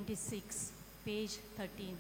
26, page 13.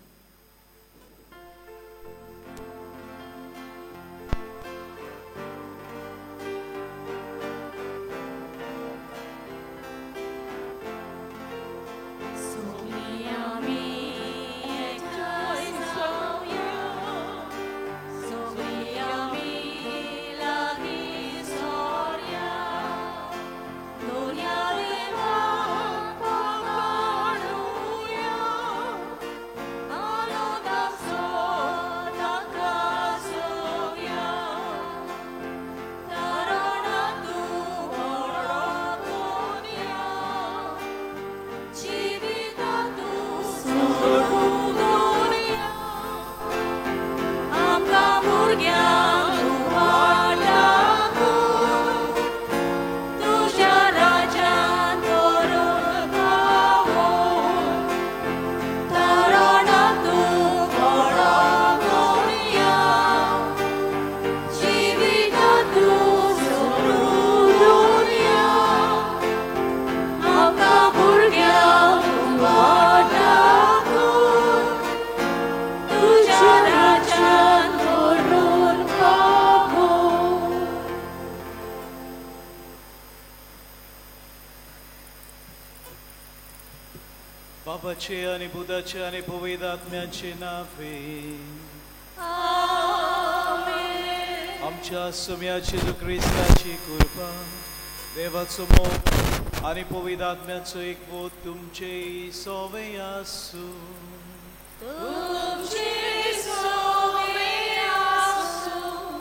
बापाचे आणि बुधाचे आणि पवित्र आत्म्याचे नावे आमच्या सुम्याची जो क्रिस्ताची कृपा देवाचो मोग आणि पवित्र आत्म्याचो एकवट तुमचे सोवे आसूं. तुमचे सोवे आसूं.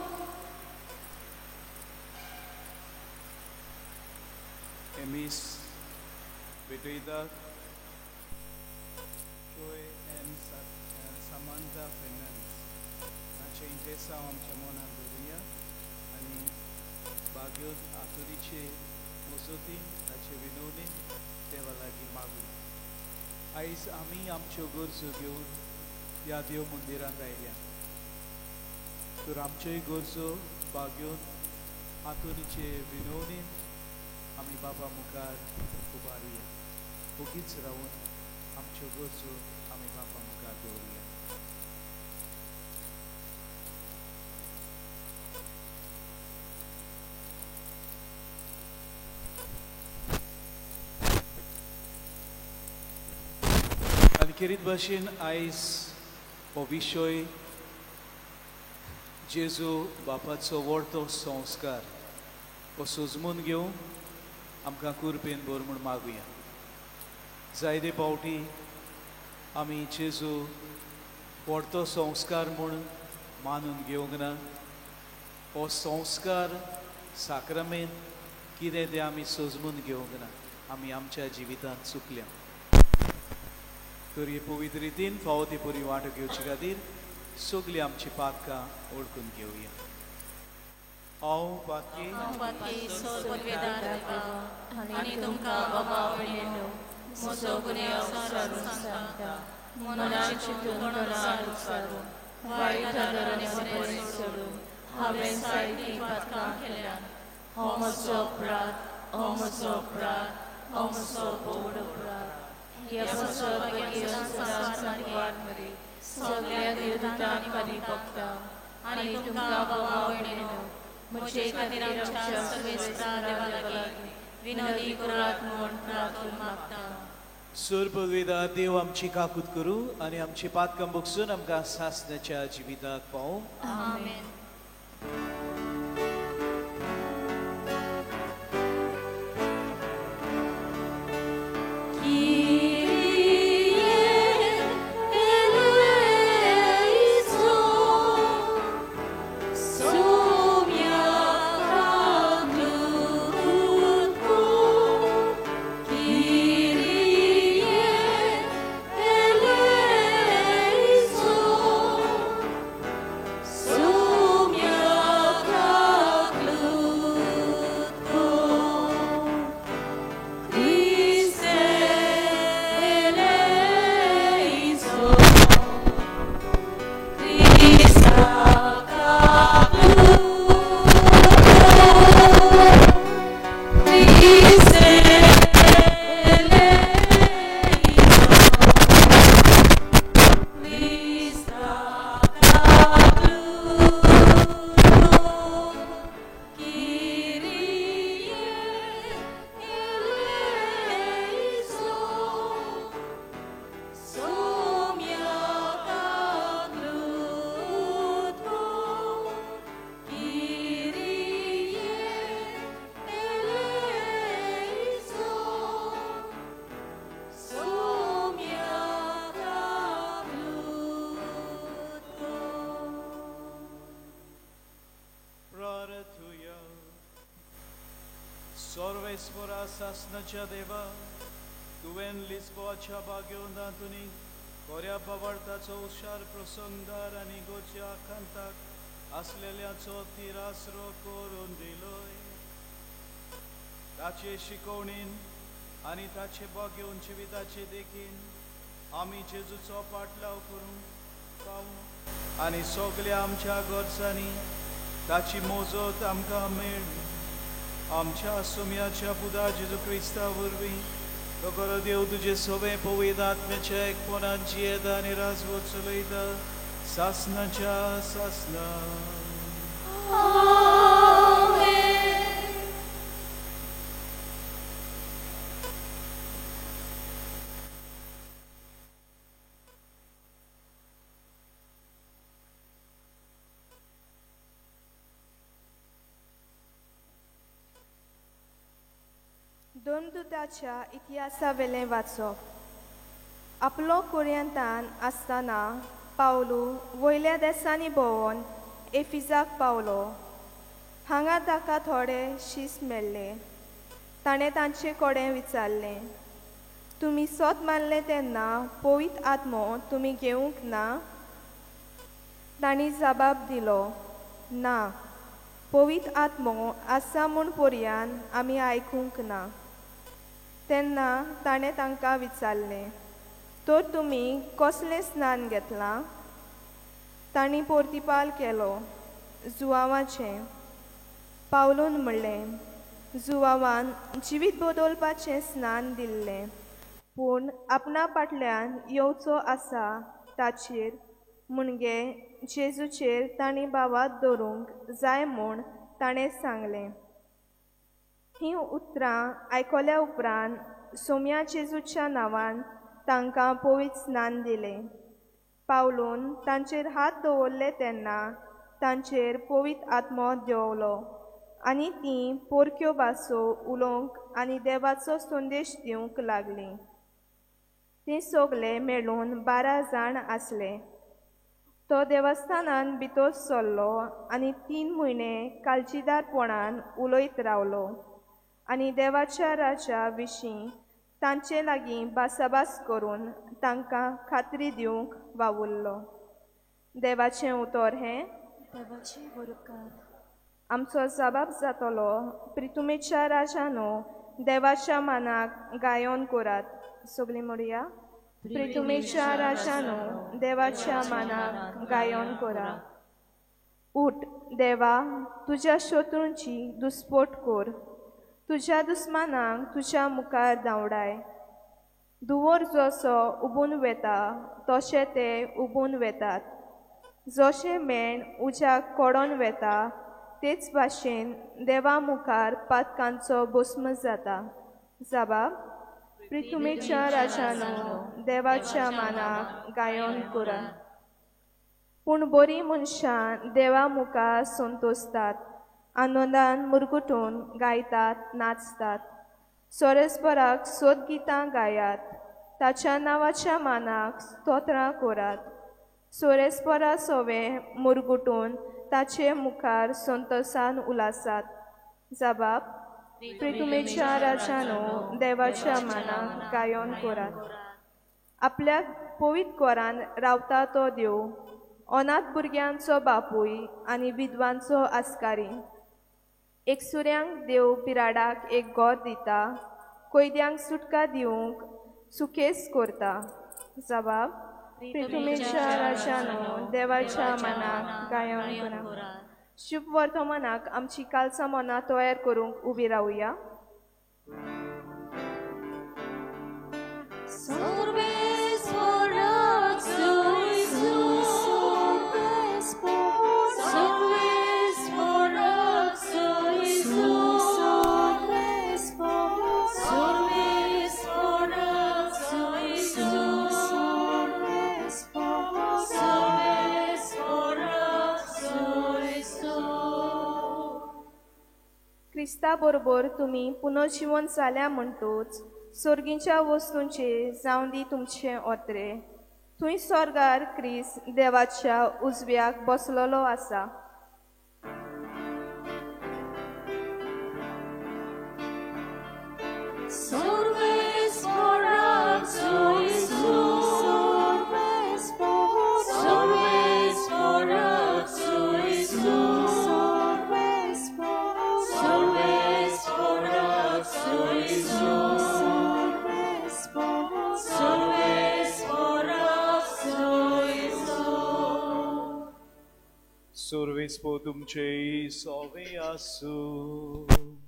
एमीस भेटयतात Joy and Samantha Fernandes ताचें इंटेसांव आमच्या मनांत दवरुया आनी बाग्योत आतुरीचे मजतीन ताचे विनवणीन देवा लागीं मागुया. आयज आमी आमच्यो गरजो घेवन ह्या देव मंदिरांत आयल्या तर आमच्योय गरजो बाग्योत आतुरीचे विनवणीन आमी बाबा मुखार उबारुया. ओगीच रावून आमच्यो गरजो आमी बापा मुखार दवरुया. आनी खेरीत भाशेन आयज हो विशय जेजू बापाचो व्हडलो संस्कार हो सोजमून घेवन आमकां कुरपेन भर म्हूण मागुया. जायते फावटी आमी जेजू व्हडलो संस्कार म्हूण मानून घेवंक ना. हो संस्कार साक्रामेंत कितें तें आमी सोजमून घेवंक ना. आमी आमच्या जिवितांत चुकल्या. तर हे पवित्र रितीन फावो ती बरी वांटो घेवचे खातीर सगळीं आमची पातकां ओळखून घेवया. हांव पातकी आनी तुमकां बाबा भयणींनो म्हजो गुन्यांव सारून सांगता. मनान चिंतून तोंडान उच्चारून वायट आदरान बरें सोडून हांवें जायतीं पातकां केल्यात. हो म्हजो अपराध, हो म्हजो अपराध, हो म्हजो व्हड अपराध. ह्या संवसारांत सगळ्या देवदूतांक आनी भक्तांक आनी तुमकां बाबा भयणींनो म्हजे खातीर आमच्या सर्वेस्परा देवा लागीं विनवणी करात म्हूण प्रार्थना मागता. सुरपविदा देव आमची काकूत करूं आनी आमची पातकां बगसून आमकां सासण्याच्या जिविताक पावूं. आमेन. Sumia सोरेस्वरा सासनाच्या देवा, तुवें लिस्बोआच्या बागेवन आंतोनीक बऱ्या बावार्थाचो हुशार प्रसंगदार आनी गोच्या आकांताक आसलेल्याचो तिरासरो करून दिलोय. ताचे शिकवणीन आनी ताचे बागेवन जिविताचे देखीन आमी जेजूचो पाटलाव करूंक पावूं आनी सगल्या आमच्या गरजांनी ताची मोजत आमकां मेळ्ळी. आमच्या सोम्याच्या पुता जेजू क्रिस्ता वरवीं तो खरो देव तुजे सवे पवित्र आत्म्याच्या एकपणान जियेता आनी राजवट चलयता सासनाच्या सासना. दोनदुताच्या इतिहासावेलें वाचप. आपलो कोरियंतान आसतना पावलू वयल्या देसांनी भोंवोन एफिजाक पावलो. हांगा ताका थोडे शीस मेळ्ळे. ताणें तांचे कडेन विचारलें, तुमी सोत मानले तेन्ना पवित्र आत्मो तुमी घेवंक ना? तांणी जबाब दिलो, ना, पवित्र आत्मो आसा म्हूण पर्यान आमी आयकूंक ना. तेन्ना ताणें तांकां विचारलें, तर तुमी कसलें स्नान घेतलां? तांणी पोर्तिपाल केलो, जुवांवाचें. पावलून म्हणलें, जुवांवान जिवीत बदलपाचें स्नान दिल्लें, पूण आपणा फाटल्यान येवचो आसा ताचेर म्हणजे जेजूचेर तांणी भावात दवरूंक जाय म्हूण ताणें सांगलें. हीं उतरां आयकल्या उपरांत सोम्या जेजूच्या नांवान तांकां पवित्र स्नान दिलें. पावलून तांचेर हात दवरले तेन्ना तांचेर पवित्र आत्मो देंवलो आनी तीं पोरक्यो भासो उलोवंक आनी देवाचो संदेश दिवंक लागलीं. तीं सगले मेळून 12 जाण आसले. तो देवस्थानान भितर सरलो आनी 3 म्हयने काळजीदारपणान उलयत रावलो आनी देवाच्या राजा विशीं तांचे लागीं भासाभास करून तांकां खात्री दिवंक वावुरलो. देवाचें उतर हें. आमचो जबाब जातलो, प्रितुमेच्या राजानो देवाच्या मानाक गायोन करात. सगळीं म्हणया, प्रितुमेच्या राजानो देवाच्या मानाक गायोन करात. उठ देवा, तुज्या शत्रूंची दुस्पोट कर, तुज्या दुस्मानांक तुज्या मुखार धांवडाय. धुंवर जसो उबून वेता तशें ते उबून वेतात, जशें मेण उज्याक कडोन वेता तेच भाशेन देवा मुखार पातकांचो भस्म जाता. जबाब, प्रितुमेच्या राजानो देवाच्या मानाक गायोन करात. पूण बरीं मनशां देवा मुखार संतोसतात, आनंदान मुरगुटून गायतात, नाचतात. सोरेस्पराक सोद गितां गायात, ताच्या नांवाच्या मानाक स्तोत्रां करात. सोरेस्परा सोवे मुरगुटून ताचे मुखार संतोसान उलासात. जबाब, प्रितुमेच्या राजानो देवाच्या मानाक गायोन करात. आपल्या पवित्र कोरान रावता तो देव, अनाथ भुरग्यांचो बापूय आनी विधवांचो आस्कारी. एकसुऱ्यांक देव बिराडाक एक घर दिता, कैद्यांक सुटका दिवंक सुखेस करता. जबाब, प्रितुमेच्या राजानो देवाच्या मानाक गायोन करात. शुभ वर्तमानाक आमची कालचा मनां तयार करूंक उबी रावया. क्रिस्ता बरोबर तुमी पुनर्जिवन जाल्या म्हणटूच सोर्गींच्या वस्तूंचे जावं दी तुमचे ओत्रे. थंय स्वर्गार क्रिस्त देवाच्या उजव्याक बसलेलो आसा. सुर्वेस पो तुमचे सोवे आसू.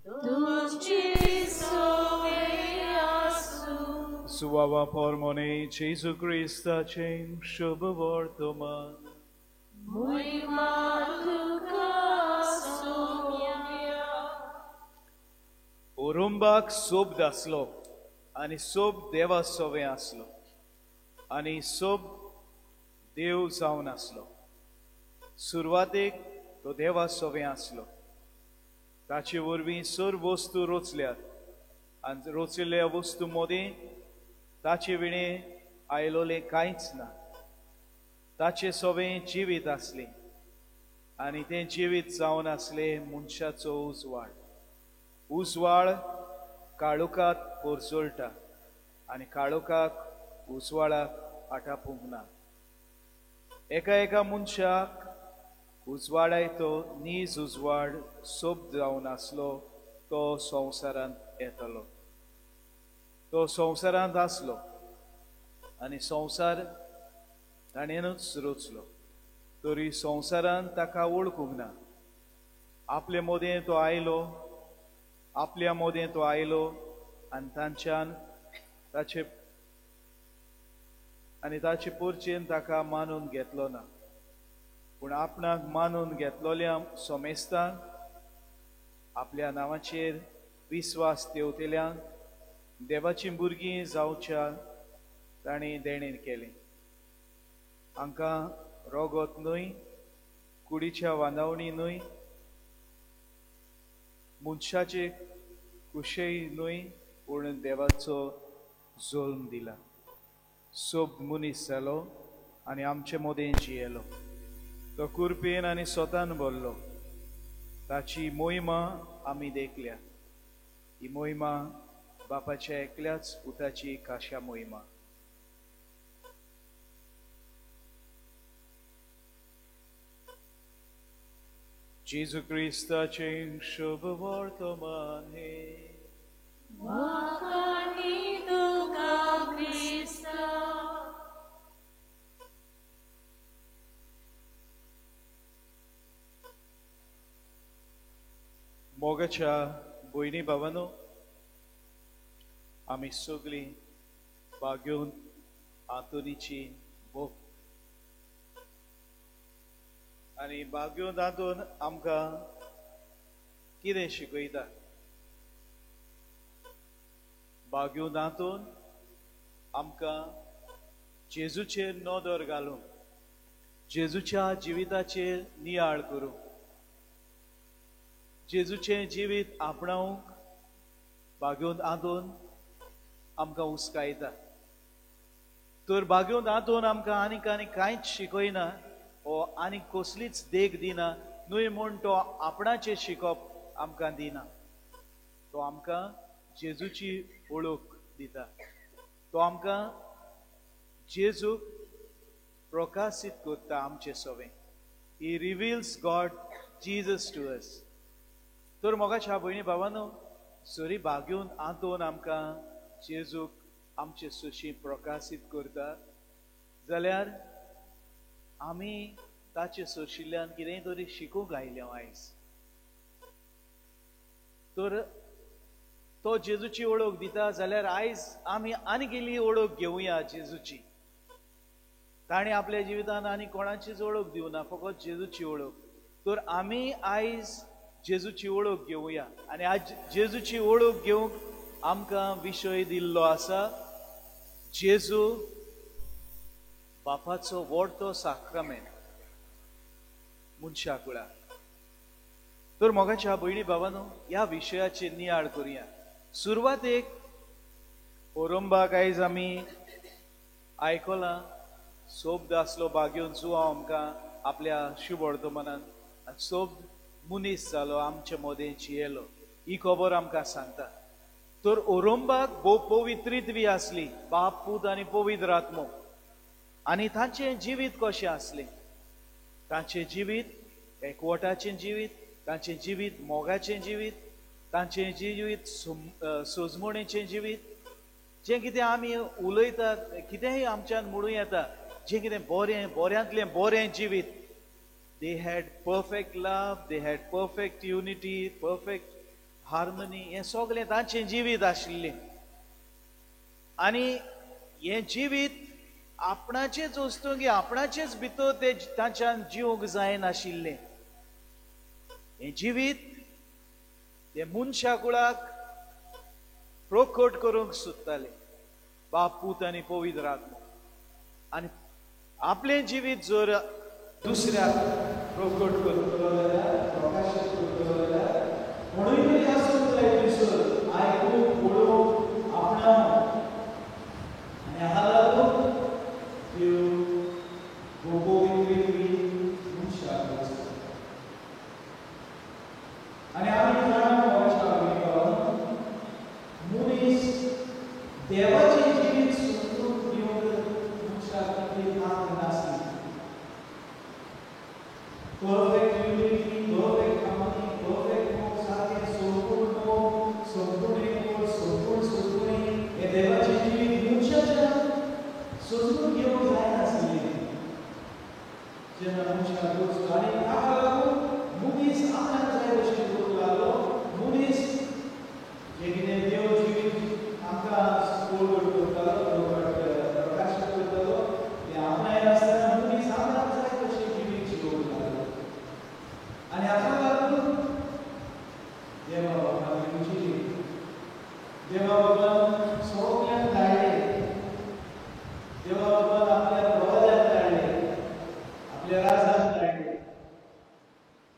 तुमचे सोवे आसू. सुवावा पोरमोने जेजू क्रिस्ताचे शुभ वर्तमान. मोहिमा तुका सोम्या. ओरुंबाक सोब आसलो आनी सोब देवा सोवे आसलो आनी सोब देव जावन आसलो. सुरवातेक तो देवा सोवे आसलो. ताचे वरवीं सर्व वस्तू रोचल्यात आनी रोचिल्ल्या वस्तू मदीं ताचे विणें आयलोलें कांयच ना. ताचे सोवे जिवीत आसलें आनी तें जिवीत जावन आसलें मनशाचो उजवाड. उजवाड काळोखात पोरजोळटा आनी काळोखाक उजवाडाक आटापूंक ना. एका एका मनशाक उजवाडायतो नीज उजवाड सोब जावन आसलो तो संवसारांत येतलो. तो संवसारांत आसलो आनी संवसार ताणेनूच रचलो, तरी संवसारान ताका वळखूंक ना. आपले मदें तो आयलो, आपल्या मदें तो आयलो आनी तांच्यान ताचे आनी ताचे पोरचेन ताका मानून घेतलो ना. पूण आपणाक मानून घेतलोल्या सोमेस्तांक, आपल्या नांवाचेर विस्वास देवतेल्यांक देवाचीं भुरगीं जावच्या ताणें देणें केलें. हांकां रोगोत न्हय, कुडीच्या वांदावणी न्हय, मनशाचे कुशेय न्हय, पूण देवाचो जल्म दिला. सोब मनीस जालो आनी आमचे मदें जियेलो. तो कुरपेन आनी स्वतान बोल्लो. ताची मोहिमा आमी देखल्या. ही मोहिमा बापाच्या एकल्याच पुताची खाशा मोहिमा. जेजू क्रिस्ताचें शुभ वर्तमान हें. वाखाणी तुका क्रिस्ता. मोगाच्या भयणी भावानो, आमी सगळीं बागेवन आंतोनीची भोग आनी बागेवन आंतोन आमकां कितें शिकयता. बागेवन आंतोन आमकां जेजूचेर नदर घालूंक, जेजूच्या जिविताचेर नियाळ करूंक, जेजूचें जिवीत आपणावंक बागेवन आंतोन आमकां उस्कायता. तर बागेवन आंतोन आमकां आनीक आनी कांयच शिकयना ओ आनी कसलीच देख दिना न्हय म्हूण तो आपणाचें शिकप आमकां दिना. तो आमकां जेजूची वळख दिता. तो आमकां जेजूक प्रकाशीत करता आमचे सवें. He reveals God Jesus to us. तर मोगाच्या भयणी भावानो, सरी बागेवन आंतोन आमकां जेजूक आमचे सुशी प्रकाशीत करता जाल्यार आमी ताचे सोशिल्ल्यान कितेंय तरी शिकूंक आयले आयज. तर तो जेजूची वळख दिता जाल्यार आयज आमी आनीक इल्ली वळख घेवया जेजूची. ताणें आपल्या जिवितान आनी कोणाचीच वळख दिवना, फकत जेजूची वळख. तर आमी आयज जेजूची वळख घेवया आनी आज जेजूची वळख घेवंक आमकां विशय दिल्लो आसा जेजू बापाचो व्हडलो साक्रामेंत मनशा कुळाक. तर मोगाच्या भयणी भावानो, ह्या विशयाचेर नियाळ करुया. सुरवातेक ओरंबाक आयज आमी आयकलां सोब्द आसलो बागेवन जुवांव आमकां आपल्या शुभ वर्तमानान आनी सोब्द मनीस जालो आमचे मदें जियेलो ही खबर आमकां सांगता. तर ओरंबाक भोव पवित्रित्वी आसली, बाप पूत आनी पवित्र आत्मो. आनी तांचें जिवीत कशें आसलें? तांचें जिवीत एकवटाचें जिवीत, तांचें जिवीत मोगाचें जिवीत, तांचें जिवीत सोजमणेचें जिवीत. जें कितें आमी उलयतात, कितेंय आमच्यान म्हणूं येता, जें कितें बरें, बऱ्यांतलें बरें जिवीत They had perfect love, they had perfect unity, perfect harmony. हें सगळें तांचें जिवीत आशिल्लें आनी हें जिवीत आपणाचेच वस्तूंक आपणाचेच भितर ते तांच्यान जिवंक जायनाशिल्लें. हें जिवीत ते मनशा कुळाक प्रकट करूंक सोदताले, बाप, पूत आनी पवित्र आत्मो. आनी आपलें जिवीत जर दुसऱ्याक प्रकट करतलो जाल्यार, प्रकाशीत करतलो जाल्यार, म्हणून तरी आसूंक जाय थंयसर आयकूंक, पळोवंक, आपणावंक. आनी हाका लागून त्यो गोगोवित्री मनशाक वचता. आनी आमी जाणा मनीस देवाचें जिवीत समजून घेवंक मनशाक तितली तांक नासली. Perfect unity, perfect harmony, perfect मोग, सारकें संपूर्ण मोग, संपूर्ण एकवट, संपूर्ण सोदपणी हें देवाचें जिवीत मनशाच्या समजून घेवंक जायनासलें. जेन्ना मनशाक वचतो आनी ताका लागून मनीस आपणाक जाय तशें करूंक लागलो. मनीस जें कितें देव जिवीत आमकां प्रकट करतालो, प्रकाशीत करतालो, तें आपणायनासतना मनीस आपणाक जाय तशें जिवीत जिवंक लागलो. आनी हाका लागून देवा बाबान येवजिली, देवा बाबान सगल्यांक धाडले, देवा बाबान आपल्या प्रवाद्यांक धाडले, आपल्या राजांक धाडले,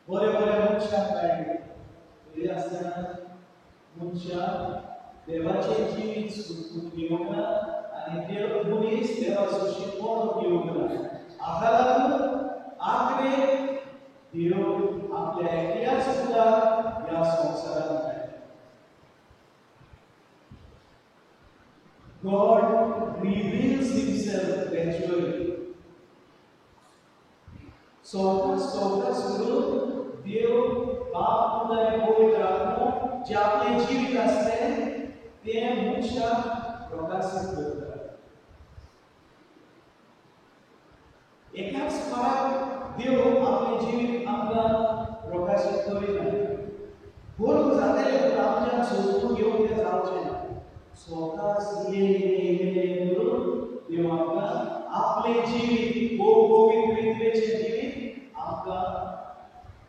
बरे बरे मनशांक धाडले. तरी आसतना मनशां देवाचें जिवीत समजून घेवंक ना आनी देव मनीस देवाचो शिकवण घेवंक ना. हाका लागून आखरेक देव आपल्या एकल्याच पुताक ह्या संवसारांत धाडले. God reveals himself gradually. सवकास सवकास करून देव बाप, पूत आनी पवित्र आत्मो जें आपलें जिवीत आसलें तें मनशाक प्रकाशीत करता. एकाच फाराक देव आपलें जिवीत आमकां प्रकाशीत करिना. करूंक जातलें पूण आमच्यान समजून घेवंक तें जावचें ना. सवकास इल्लें इल्लें इल्लें करून देव आमकां आपलें जिवीत, पवित्रेचें जिवीत आमकां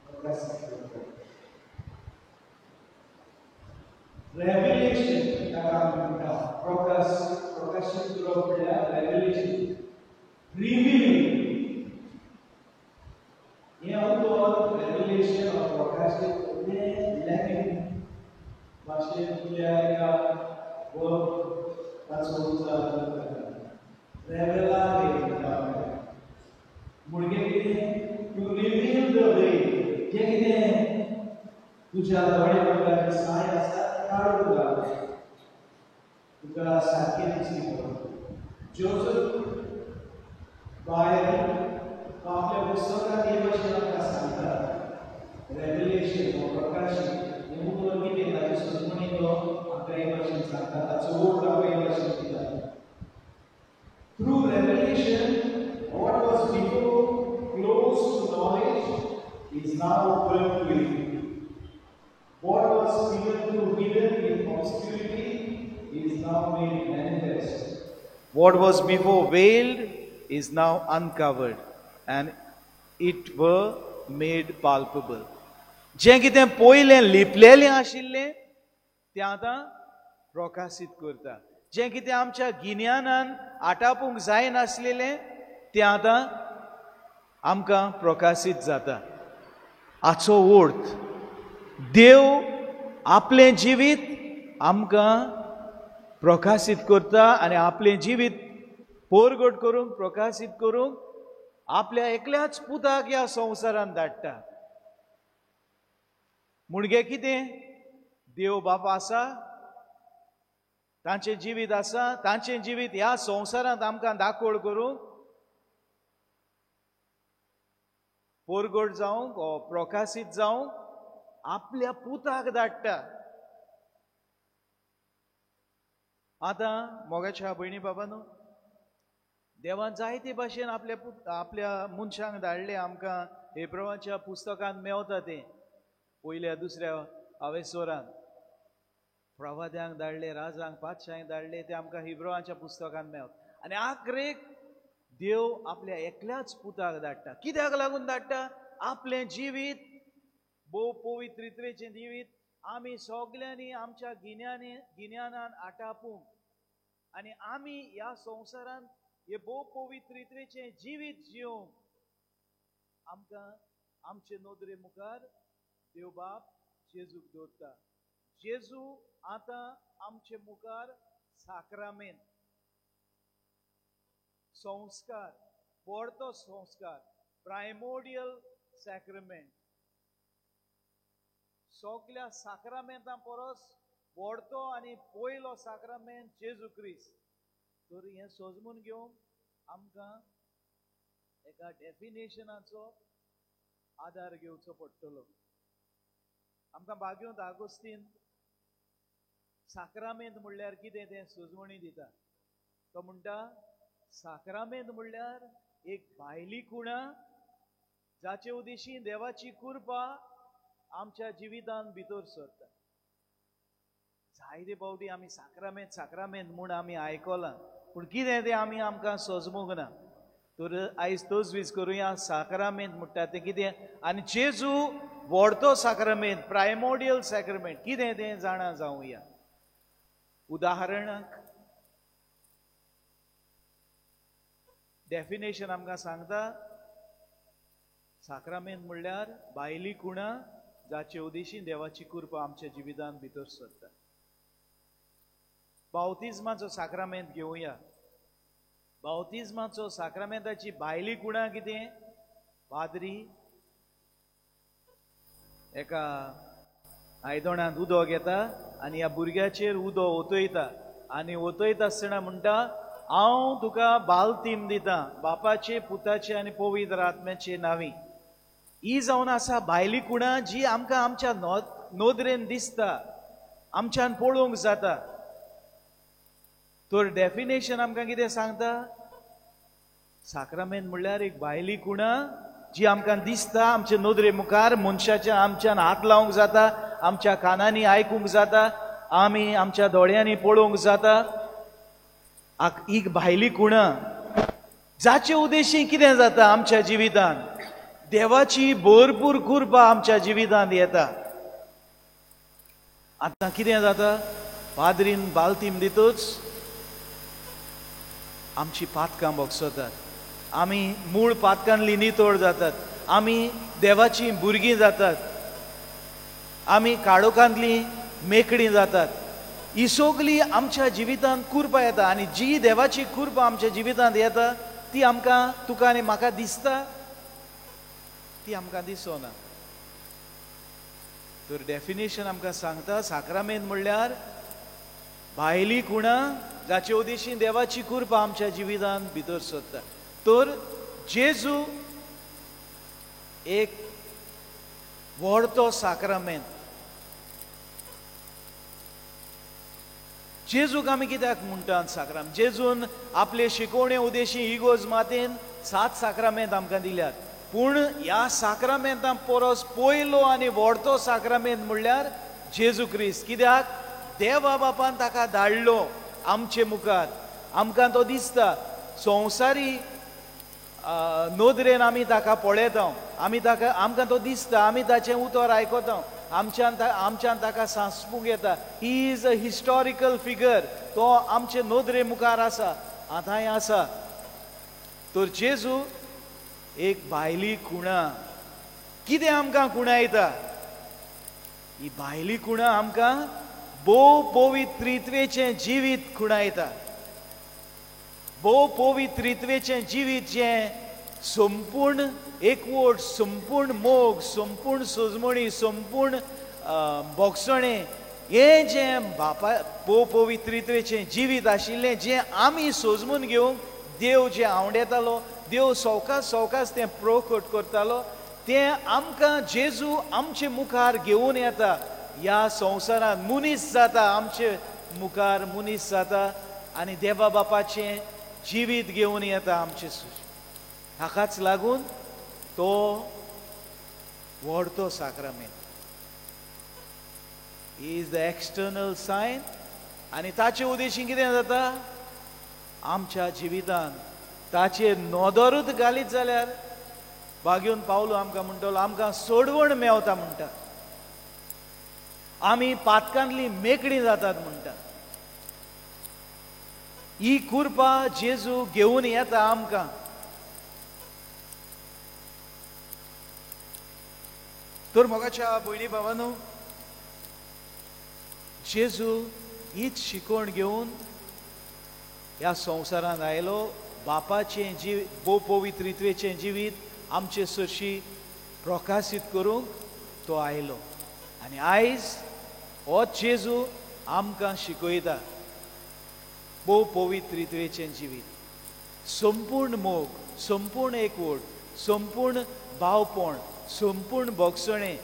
प्रकाशीत करता. रेव्हलेशन ताका आमी म्हणटा. प्रकाशीत करप म्हणल्यार रेव्हलेशन, रिव्हीलिंग. हें उतर रेव्हलेशन ऑर प्रकाशीत हें लॅटीन भाशेंतल्या एका वर्ब ताचो उच्चार करता. रेव्हेलारे म्हणटा. म्हणजे कितें? टू रिव्हील the वे. जें कितें तुज्या दोळे मुखार साय आसा काडून घाल, तुका सारकें दिसली पडटा. जोजफ बायल तो आपल्या पुस्तकांत हे भाशेन आमकां सांगता. रेव्हलेशन वा प्रकाशीत हें उतर कितें ताची समजणी तो आमकां हे भाशेन सांगता, ताचो अर्थ आमकां हे भाशेन दिता. Through revelation, what was before closed to knowledge is now open to it. What was hitherto hidden in obscurity is now made manifest. What was before veiled is now uncovered, and it were made palpable. जें कितें पयलें लिपलेलें आशिल्लें तें आतां प्रकाशीत करता. जें कितें आमच्या गिन्यानान आटापूंक जायनासलेलें तें आतां आमकां प्रकाशीत जाता. हाचो अर्थ देव आपलें जिवीत आमकां प्रकाशीत करता आनी आपलें जिवीत परगट करूंक, प्रकाशीत करूंक आपल्या एकल्याच पुताक ह्या संवसारांत धाडटा. म्हणजे कितें? देव बाप आसा, तांचें जिवीत आसा, तांचें जिवीत ह्या संवसारांत आमकां दाखोवण करूंक, परगट जावंक, प्रकाशीत जावंक आपल्या पुताक धाडटा. आतां मोगाच्या भयणी बाबानो, देवान जायते भाशेन आपल्या आपल्या मनशांक धाडले. आमकां हेब्रवाच्या पुस्तकांत मेवता तें, पयल्या दुसऱ्या आवेसोरान प्रवाद्यांक धाडले, राजांक पातशांक धाडले, ते आमकां हिब्रवाच्या पुस्तकांत मेवता. आनी आखरेक देव आपल्या एकल्याच पुताक धाडटा. कित्याक लागून धाडटा? आपलें जिवीत भोव पवित्रित्वेचें जिवीत आमी सगल्यांनी आमच्या गिन्यानी गिन्यानान आटापूंक आनी आमी ह्या संवसारांत हे भोव पवित्रित्वेचें जिवीत जिवंक आमकां आमचे नदरे मुखार देव बाप जेजूक दवरता. जेजू आतां आमचे मुखार साक्रामेंत, संस्कार, व्हडतो संस्कार, प्रायमोडियल सॅक्रमेंट, सगल्या साक्रामेंतां परस व्हडतो आनी पयलो साक्रामेंत जेजू क्रिस्त. तर हें सोजमून घेवंक आमकां एका डेफिनेशनाचो आदार घेवचो पडटलो. आमकां बागेवंत आगोस्तीन साक्रामेंत म्हणल्यार कितें तें सुजवणी दिता. तो म्हणटा साक्रामेंत म्हणल्यार एक भायली कुणा जाचे उदेशी देवाची कृपा आमच्या जिवितांत भितर सरता. जायते फावटी आमी साक्रामेंत साक्रामेंत म्हूण आमी आयकलां, पूण कितें तें आमी आमकां सजमूंक ना. तर आयज तजवीज करुया साक्रामेंत म्हणटा तें कितें आनी जेजू व्हडतो साक्रामेंत, प्रायमोडियल सॅक्रमेंट कितें तें जाणा जावया. उदाहरणाक डेफिनेशन आमकां सांगता साक्रामेंत म्हणल्यार भायली कुणा जाचे उदेशी देवाची कृपा आमच्या जिवितांत भितर सरता. बावतिज्माचो साक्रामेंत घेवया. बावतिज्माचो साक्रामेंताची भायली कुणा कितें? पाद्री एका आयदोणांत उदक घेता आनी ह्या भुरग्याचेर उदक ओतयता आनी ओतयता आसतना म्हणटा हांव तुका बालतीम दिता बापाचे पुताचे आनी पवित्र आत्म्याचे नांवी. ही जावन आसा भायली कुणा जी आमकां आमच्या नदरेन दिसता, आमच्यान पळोवंक जाता. तर डेफिनेशन आमकां कितें सांगता? साक्रामेंत म्हणल्यार एक भायली कुणा जी आमकां दिसता, आमचे नदरे मुखार, मनशाच्या आमच्यान हात लावंक जाता, आमच्या कानांनी आयकूंक जाता, आमी आमच्या दोळ्यांनी पळोवंक जाता. एक भायली कुणा जाचे उद्देशी कितें जाता आमच्या जिवितांत? देवाची भरपूर कृपा आमच्या जिवितांत येता. आतां कितें जाता? पाद्रीन बालतीम दितूच आमची पातकां बगसतात, आमी मूळ पातकांतली नितळ जातात, आमी देवाची भुरगीं जातात, आमी काळोखांतली मेकळीं जातात. ही सगली आमच्या जिवितांत कृपा येता आनी जी देवाची कृपा आमच्या जिवितांत येता ती आमकां, तुका आनी म्हाका दिसता, ती आमकां दिसना. तर डेफिनेशन आमकां सांगता साक्रामेंत म्हणल्यार भायली कुणा जाचे उदेशी देवाची कृपा आमच्या जिवितांत भितर सरता. तर जेजू एक व्हडतो साक्रामेंत. जेजूक आमी कित्याक म्हणटात साक्रामेंत? जेजून आपले शिकोवणे उदेशी इगोर्ज मातेन 7 साक्रामेंत आमकां दिल्यात, पूण ह्या साक्रामेंतां परस पयलो आनी व्हडतो साक्रामेंत म्हणल्यार जेजू क्रिस्त. कित्याक? देवा बापान ताका धाडलो आमचे मुखार, आमकां तो दिसता. संवसारी नदरेन आमी ताका पळयता, आमी ताका, आमकां तो दिसता, आमी ताचें उतर आयकता, आमच्यान ताका सांसपूंक येता. He is a historical figure, तो आमचे नदरे मुखार आसा, आतांय आसा. तर जेजू एक भायली कुणा. कितें आमकां कुणा येता? ही भायली कुणा आमकां भोव पवित्रित्वेचें जिवीत खुणायता. भोव पवित्रित्वेचें जिवीत जें संपूर्ण एकवट, संपूर्ण मोग, संपूर्ण सोजमणी, संपूर्ण भोगसणें, हें जें बापा भोव पवित्रित्वेचें जिवीत आशिल्लें जें आमी सोजमून घेवंक देव जें आवडेतालो, देव सवकास सवकास तें प्रकट करतालो, तें आमकां जेजू आमचे मुखार घेवन येता. ह्या संवसारांत मनीस जाता, आमचे मुखार मनीस जाता आनी देवा बापाचें जिवीत घेवन येता आमचे सुशी. हाकाच लागून तो व्हडतो साक्रामेंत is the external Sion. आनी ताचे उद्देशीन कितें जाता आमच्या जिवितान ताचेर नदरूच घालीत जाल्यार बागेवन पावलो आमकां म्हणटलो आमकां सोडवण मेवता म्हणटा, आमी पातकांतली मेकळी जातात म्हणटा. ही कृपा जेजू घेवन येता आमकां. तर मोगाच्या भयणी भावानो, जेजू हीच शिकवण घेवन ह्या संवसारांत आयलो. बापाचें जिवीत, भोव पवित्रित्वेचें जिवीत आमचे सरशी प्रकाशीत करूंक तो आयलो. आनी आयज हो जेजू आमकां शिकयता भोव पवित्रित्वेचें जिवीत, संपूर्ण मोग, संपूर्ण एकवट, संपूर्ण भावपण, संपूर्ण भोगसणें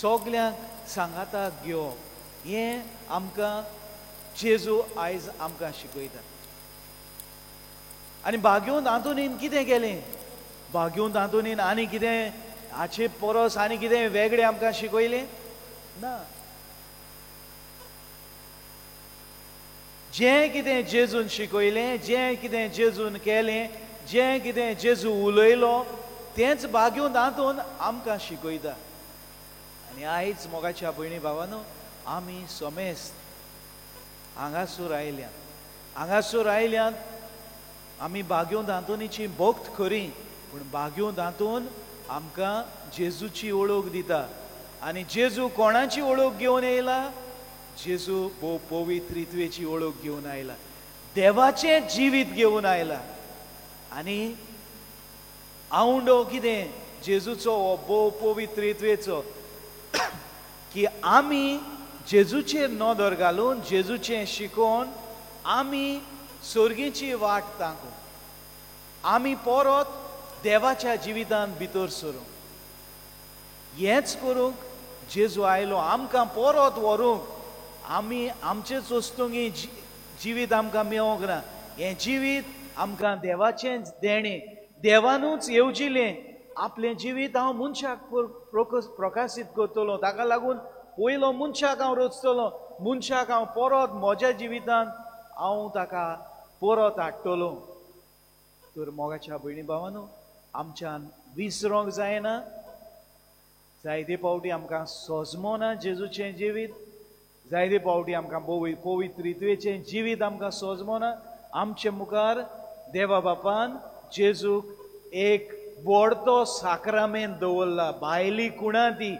सगल्यांक सांगाताक घेवप, हें आमकां जेजू आयज आमकां शिकयता. आनी बागेवन आंतोनीन कितें केलें? बागेवन आंतोनीन आनी कितें हाचे परस आनी कितें वेगळें आमकां शिकयलें ना. जें कितें जेजून शिकयलें, जें कितें जेजून केलें, जें कितें जेजू उलयलो तेंच बागेवन आंतोन आमकां शिकयता. आनी आयज मोगाच्या भयणी भावानो, आमी समेस्त हांगासर आयल्यात, हांगासर आयल्यात आमी बागेवन आंतोनीची भक्त खरी, पूण बागेवन आंतोन आमकां जेजूची वळख दिता. आनी जेजू कोणाची वळख घेवन येयला? जेजू भोव पवित्रित्वेची वळख घेवन आयला, देवाचें जिवीत घेवन आयला. आनी आवंडो कितें जेजूचो हो भोव पवित्रित्वेचो की आमी जेजूचेर नदर घालून जेजूचें शिकोवन आमी सर्गीची वाट तांकू, आमी परत देवाच्या जिवितांत भितर सरूंक. हेंच करूंक जेजू आयलो, आमकां परत व्हरूंक. आमी आमचेच वस्तुंगी जिवीत आमकां मेळोंक ना, हें जिवीत आमकां देवाचें देणें, देवानूच येवजिलें आपलें जिवीत हांव मनशाक प्रकाशीत करतलो, ताका लागून पयलो मनशाक हांव रचतलो, मनशाक हांव परत म्हज्या जिवितांत हांव ताका परत हाडटलो. तर मोगाच्या भयणी भावानो, आमच्यान विसरोंक जायना. जायते फावटी आमकां सोजमोना जेजूचें जिवीत, जायते फावटी आमकां पवित्रित्वेचें जिवीत आमकां सोजमोना. आमचे मुखार देवा बापान जेजूक एक व्हडतो साक्रामेंत दवरला, भायली कुणा ती.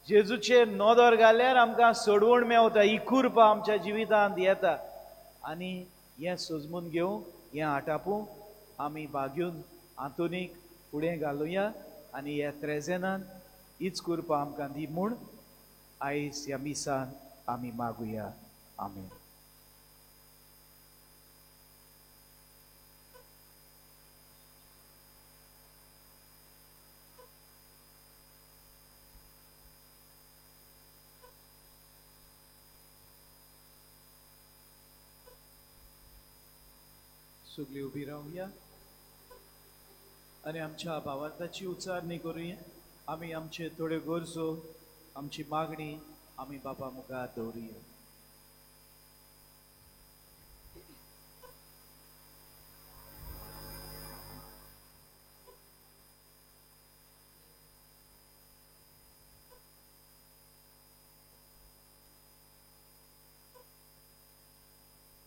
जेजूचेर नदर घाल्यार आमकां सोडवण मेवता, ही कृपा आमच्या जिवितांत येता. आनी हें सोजमून घेवंक, हें आटापूंक आमी बागेवन आंतोनीक फुडें घालुया आनी ह्या त्रेजेनान हीच कृपा आमकां दी म्हूण आयज ह्या मिसान आमी मागुया. आमेन. सगळी उबी रावया आनी आमच्या भावार्थाची उच्चारणी करुया. आमी आमचे थोड्यो गरजो, आमची मागणी आमी बापा मुखार दवरुया.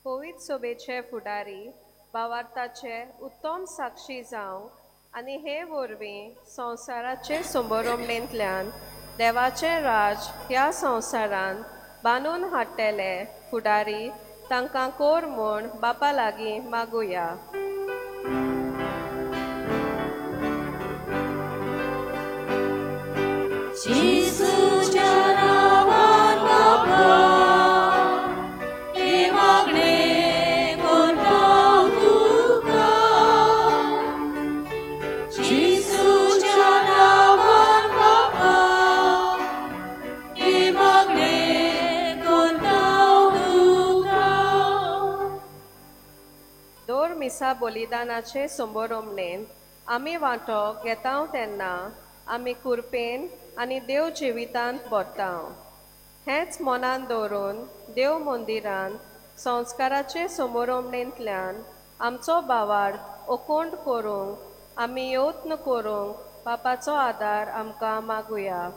पवित्र सभेचे फुडारी भावार्थाचे उत्तम साक्षी जावंक आनी हे वरवीं संवसाराचे संबरोमणेंतल्यान देवाचें राज ह्या संवसारांत बांदून हाडटले फुडारी तांकां कोर म्हूण बापा लागीं मागुया. बलिदानाचे संबरोमणेंत आमी वांटो घेतांव तेन्ना आमी कुरपेन आनी देव जिवितांत भरतांव. हेंच मनान दवरून देव मंदिरांत संस्काराचे समोरोमणेंतल्यान आमचो भावार्थ ओकोंड करूंक आमी यत्न करूंक बापाचो आदार आमकां मागुया.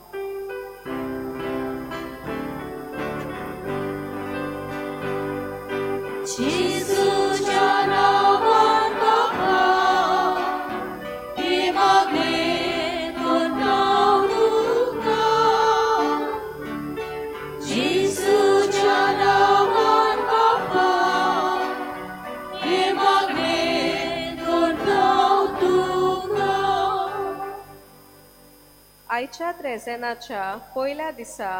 जेजूच्या नांवान बापा हें मागणें करता तुका. जेजूच्या नांवान बापा हें मागणें करता तुका. आयच्या त्रेजेनाच्या पयल्या दिसा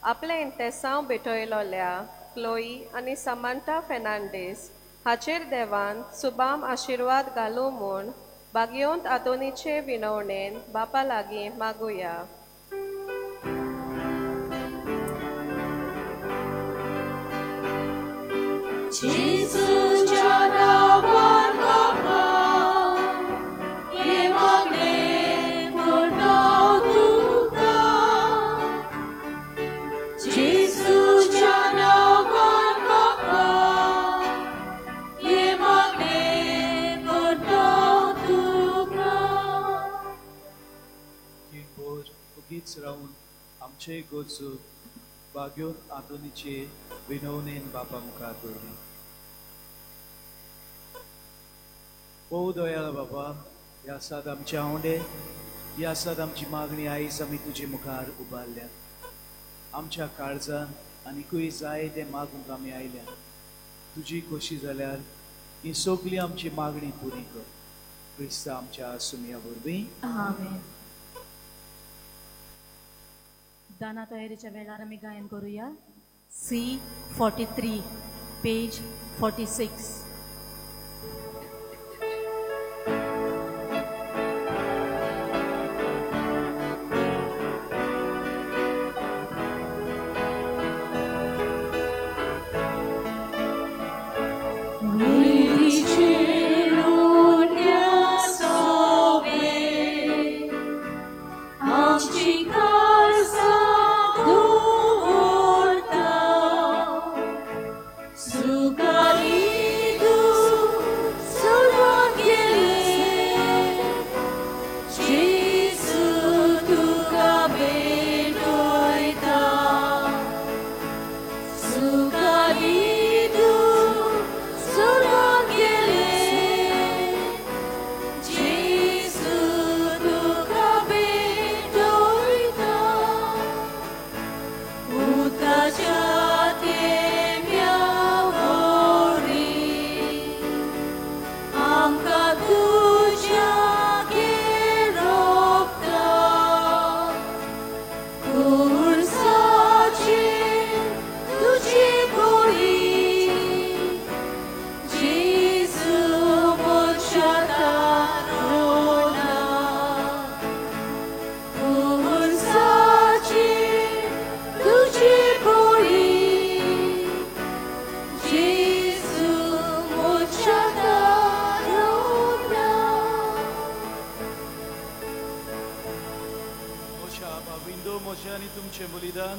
आपलें इंतेसांव भेटयलोल्या क्लोई आनी समांता फेर्नांडीस हाचेर देवान सुबाम आशिर्वाद घालूं म्हूण भाग्यवंत आंतोनीचे विनवणेन बापा लागीं मागुया. जेजूच्या नांवान बापा हें मागणें करता तुका. जेजूच्या नांवान बापा हें मागणें करता तुका. खीणभर ओगीच रावन आमचे गरजो भाग्यवंत आंतोनीचे विनवणेन बापा मुखार दवरी. ओ दयाळ बाबा, ह्या सात आमचे आंवडे, ह्या सात आमची मागणी आयज आमी तुजे मुखार उबारल्या. आमच्या काळजान आनिकूय जाय तें मागूंक आमी आयल्या. तुजी खोशी जाल्यार ही सगळी आमची मागणी पुरी कर. क्रिस्ता आमच्या सुमया वरवीं. आमेन. दाना तयारीच्या वेळार आमी गायन करूया. C 43 page 46.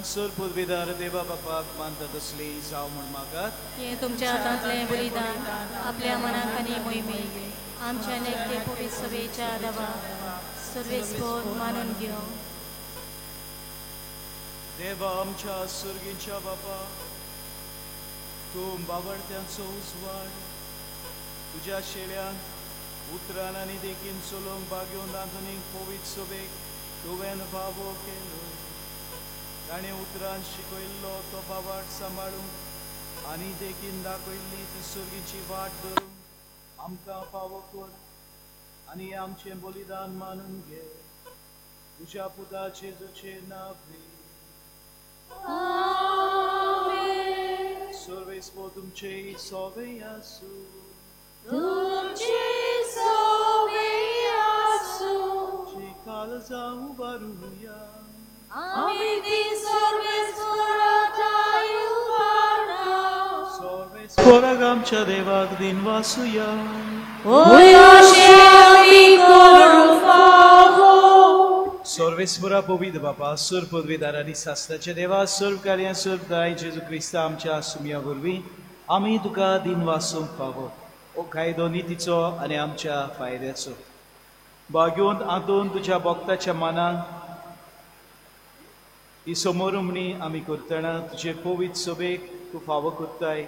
सर पुर्वेदार देवा बापाक मानता तसली जावं म्हूण मागात. हें तुमच्या हातांतलें बलिदान आपल्या मनाक आनी मोहिमेक आमच्या नेकते पवित्र सभेच्या देवा सर्वेस्पोर मानून घेवं. देवा आमच्या सुर्गीच्या बापा, तूं बावडत्यांचो उजवाड, तुज्या शेळ्यान उतरान आनी देखीन चलोवंक बागेवन आधुनीक पवित्र सभेक तुवें फावो केलो. ताणें उतरान शिकयल्लो तो बावाट सांबाळूंक आनी देखीन दाखयल्ली ती सुर्गीची वाट धरूंक आमकां फावो कर आनी आमचें बलिदान मानून घे. तुज्या पुता जेजूचें नांव. सर्वेस्पोर तुमचे सोवे आसूं. तुमचे सोवे आसूं. काळजां उबारुया. आमी ती सर्वेस्पोराक उबारना. सर्वेस्पोराक आमच्या देवाक दिनवासुया. अशें आमी करूंक फावो. सर्वेस्परा पवित्र बापा, सर्व पदवीदार आनी सासणाचे देवा, सर्व कार्यां सर्व दाय जेजू क्रिस्ता आमच्या सुमया वरवीं आमी तुका दिनवासूंक फावो. हो कायदो नितीचो आनी आमच्या फायद्याचो. भाग्योन आंतोन तुज्या भक्ताच्या मनाक ही समोरुमणी आमी करतना तुजे पवित्र सभेक तूं फावो करताय.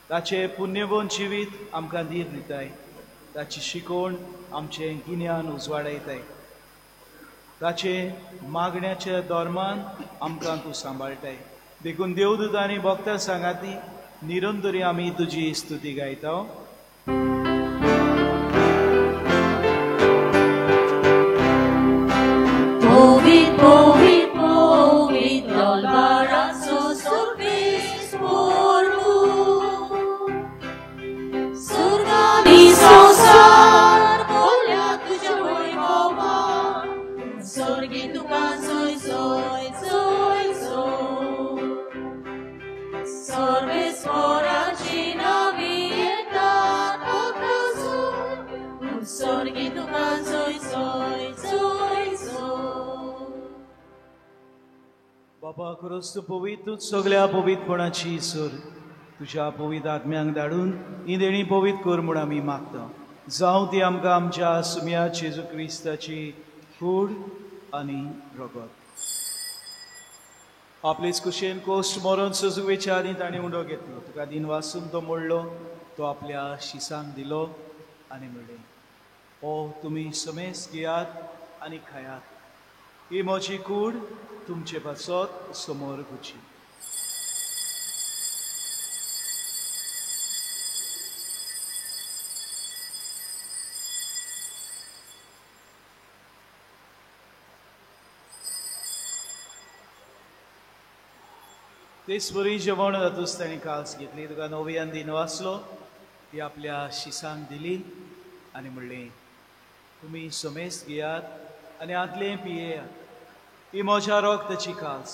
ताचें पुण्यवंत जिवीत आमकां धीर दिताय. ताची शिकवण आमचें गिन्यान उजवाडायताय. ताचे मागण्याच्या धर्मान आमकां तूं सांबाळटाय. देखून देवदूत आनी भक्तां सांगाती निरंतरी आमी तुजी स्तुती गायता. पवित्र पवित्र पवित्र सर्वेस्परु, स्वर्गानी संवसार भरल्या तुज्या वैभवान, स्वर्गी तुका जय जय जय जय. सर्वेस्पराची नांवी येतात आकाशांत, स्वर्गी तुका जय जय जय जय. बाबा खरोच तूं पवित्र, तूंच सगळ्या पवित्रपणाची सर. तुज्या पवित्र आत्म्यांक धाडून ही देणी पवित्र कर म्हूण आमी मागता. जावं ती आमकां आमच्या सुम्या जेजू क्रिस्ताची कूड आनी रगत. आपलेच कुशेन कोश्ट मरोन सजूंक वेच्या आदीं ताणें उंडो घेतलो. तुका दिनवासून तो मोडलो, तो आपल्या शिसांक दिलो आनी म्हणलें, हो तुमी समेस घेयात आनी खायात. ही म्हजी कूड तुमचे पासत समोर गुची. तेच वरी जेवण जातूच ताणें कास घेतली, तुका नव्यान दिन वाचलो, ती आपल्या शिसांक दिली आनी म्हणलें, तुमी समेस्त घेयात आनी आदलें पियेयात. ही म्हज्या रगताची कास,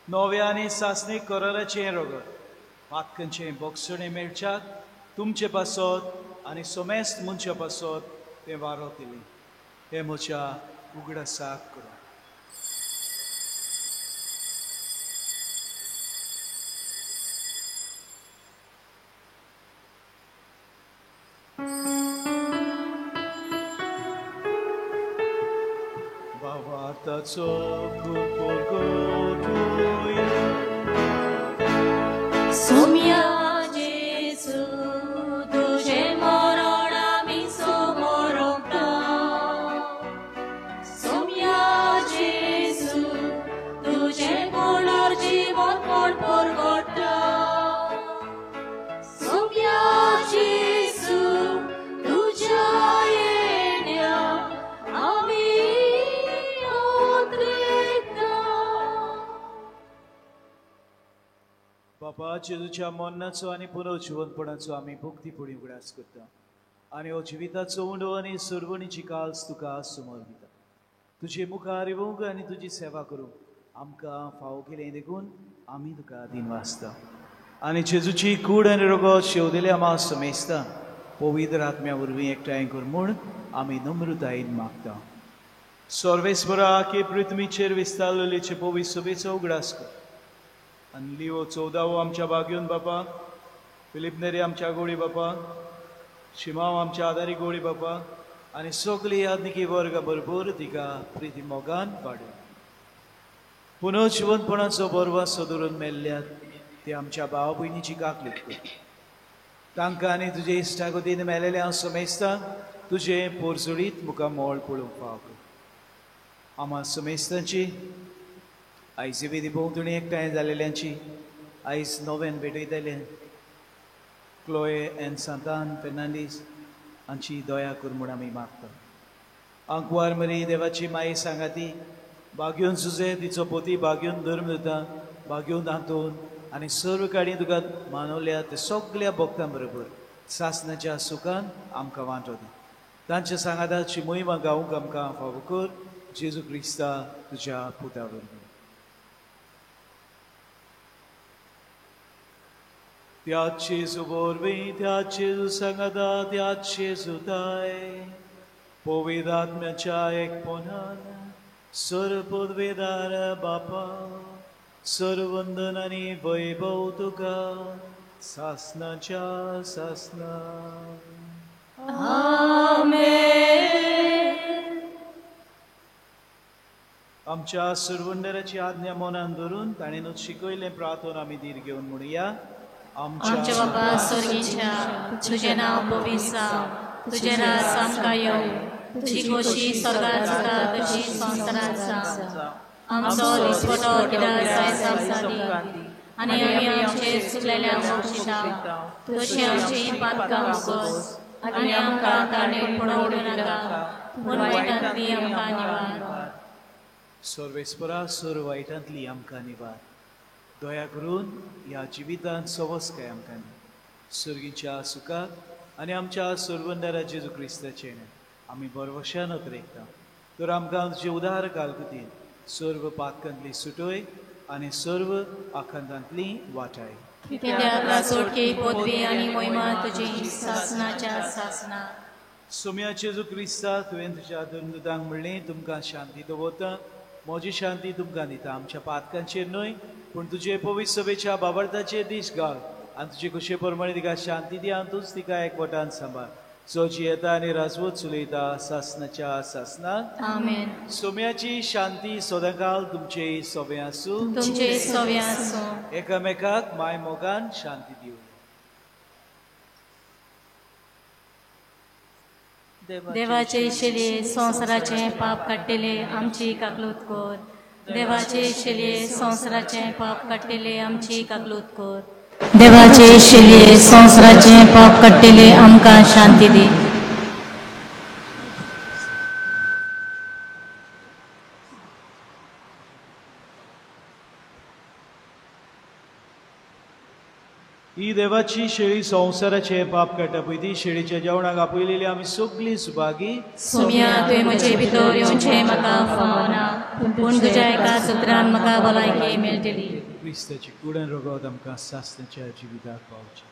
नव्या आनी सासणीक कराराचें रगत, पातकांचें बोगसणें मेळच्याक तुमचे पासत आनी समेस्त मनशा पासत तें वारो दिलें. हें म्हज्या उगडासाक करा. भावार्थाचो सुम्या जेजू तुजें मरण आमी समोरता. सुम्या जेजू तुजें पुनर्जीवन कोण परवडटा. सुम्या जेजू तुज्या येण्या आमी ओतरेता. बापा, जेजूच्या मरणाचो आनी पुनर्जिवंतपणाचो आमी भक्तीपणी उगडास करता आनी हो जिविताचो उंडो आनी सर्वणीची काल्स तुका समोर दिता. तुजे मुखार येवंक आनी तुजी सेवा करूंक आमकां फावो केलें देखून आमी तुका दिनवासता. आनी जेजूची कूड आनी रगत शेवदिले आमा समेस्ता पवित्र आत्म्या वरवीं एकठांय कर म्हूण आमी नम्रतायेन मागता. सर्वेस्परा के पृथ्वीचेर विस्तारलेचे पवित्र सभेचो उगडास कर. आनी लिओ चौदावो आमच्या बागयोन बापा, फिलीप नेरी आमच्या गोळी बापा, शिमाव आमच्या आदारी गोळी बापा आनी सगळी यादनिकी वर्ग भरपूर तिका प्रिती मोगान वाडून पुनर्जिवंतपणाचो बरवासो धरून मेल्ल्यात ते आमच्या भाव भयणीची काकलीत कर. तांकां आनी तुजे इश्टागतीन मेलेले हांव समेस्ता तुजें पोरजोडीत मुखार मोळ पळोवंक फावो कर. आमा समेस्तांची आयज विधी भोंवतणी एकठांय जालेल्यांची आयज नव्यान भेटयतले क्लोये एन सांतान फेर्नांडीस हांची दया कर म्हूण आमी मागता. आंकवार मरी देवाची माई सांगाती बागयोन सुजे तिचो पोती बागयोन धर्म दिता बागयोन दांतून आनी सर्व काणी तुका मानवल्या ते सगल्या भक्तां बरोबर सासणाच्या सुखान आमकां वांटो दी. तांच्या सांगाताची मोहिमा गावंक आमकां फावो कर जेजू क्रिस्ता तुज्या पुता वरवीं. त्या जेजू वरवीं, त्या जेजू सांगाता, त्या जेजू ताय पवित्र आत्म्याच्या एकपणान सर्व पदवेदार बापा, सर्वंदन आनी वैभव तुका सासनाच्या सासना. आमेन. आमच्या सुरवंडराची आज्ञा मनान धरून ताणें शिकयलें प्रार्थना आमी धीर घेवन म्हणुया. आमच्या बाबा स्वर्गीच्या, तुजें नांव पवित्र जावं, तुजें राज आमकां येवं, तुजी खोशी स्वर्गांत जाता तशी संवसारांत जावं. आमचो दिसवटो कित्याक आयज आमकां दी, आनी आमी आमचे चुकलेल्यांक बक्षिता तशी आमची पातकां उगस, आनी आमकां ताणें पडोवं नाका, पूण वायटांतली आमकां निवार. सर्वेस्परा सर्व वायटांतली आमकां निवार. दया करून ह्या जिवितांत सवस्काय आमकां दी. सर्गीच्या सुखाक आनी आमच्या सर्वंदारा जेजू क्रिस्ताचें आमी बरवशान अतरेकता. तर आमकां तुजे उदार कालकुतीन सर्व पातकांतली सुटय आनी सर्व आखांतांतली वाटाय. कित्याक सोडकी पदवी आनी मोहिमा तुजी सासनाच्या सासना. सोम्या जेजू क्रिस्ता, तुवें तुज्या धर्मदूतांक म्हणलें, तुमकां शांती दवरता, म्हजी शांती तुमकां दिता. आमच्या पातकांचेर न्हय पूण तुजे पवित्र सभेच्या बाबर्ताचेर दीस घाल आनी तुजे खुशे प्रमाणे तिका शांती दी आनी तूंच तिका एकवटान सांबाळ, जो जियेता आनी राजवत चलयता सासनाच्या सासनाक. आमेन. सोम्याची शांती सदांकाल तुमचे सोबे आसूं, तुमचे सोबे आसूं. एकामेकाक माय मोगान शांती दिवया. देवाचे शेलये संवसाराचें पाप काडटले आमची काकलूत कर. देवाचे शेलये संवसाराचें पाप काडटले आमची काकलूत कर. देवाचे शेलये संवसाराचें पाप काडटले आमकां शांती दी. ही देवाची शेळी संवसाराचे पाप काडटा पळय, ती शेळीच्या जेवणाक आपयलेली आमी सगळीं सुभागी. सोम्या, तुवें म्हजे भितर येवचें म्हाका फावना, पूण तुज्या एका सुत्रान म्हाका भलायकी मेळटली. क्रिस्ताची कुडन रगत आमकां सासणाच्या जिविताक पावचें.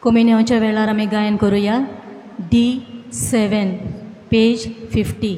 कोमिन्यांच्या वेळार आमी गायन करुया. D7 page 50.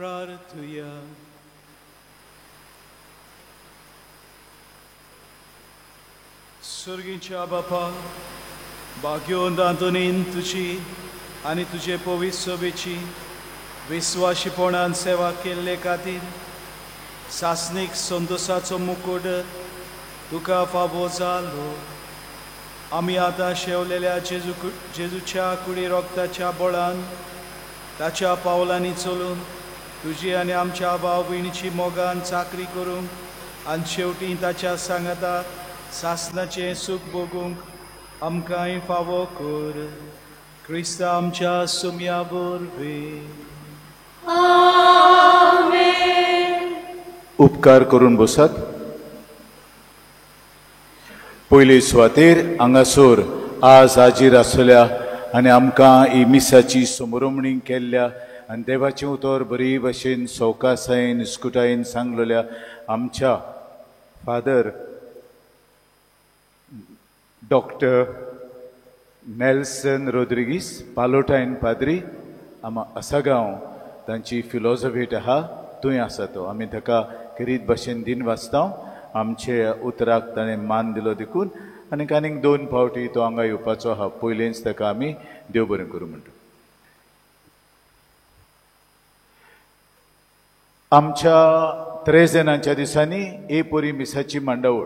प्रार्थुया. सर्गीच्या बापा, भाग्यवंत आंतोनीन तुजी आनी तुजे पवित्र सभेची विस्वाशीपणान सेवा केल्ले खातीर सासणीक संतोशाचो मुकुट तुका फावो जालो. आमी आतां शेवलेल्या जेजूच्या कुडी रोगताच्या बळान ताच्या पावलांनी चलून तुजी आनी आमच्या भाव भयणीची मोगान चाकरी करूंक आनी शेवटी ताच्या सांगाता सासणाचें सूख भोगूंक आमकांय फावो कर. क्रिस्ता आमच्या सुम्या वरवीं. आमेन. उपकार करून बसात. पयले सुवातेर हांगासर आज हाजीर आसल्या आनी आमकां ही मिसाची समरमणी केल्ल्या आनी देवाचें उतर बरी भशेन सवकासायेन इस्कुटायेन सांगलेल्या आमच्या फादर डॉक्टर नेल्सन रोद्रिगीस पालोटायन पाद्री आमा आसागांव तांची फिलॉसॉफी आहा थंय आसा तो. आमी ताका खेरीत भशेन दिन वाचता. आमचे उतराक ताणें मान दिलो देखून आनीक आनीक दोन फावटी तो हांगा येवपाचो आहा. पयलेंच ताका आमी देव बरें करूं म्हणटा. आमच्या त्रेजनांच्या दिसांनी ए पोरी मिसाची मांडावळ.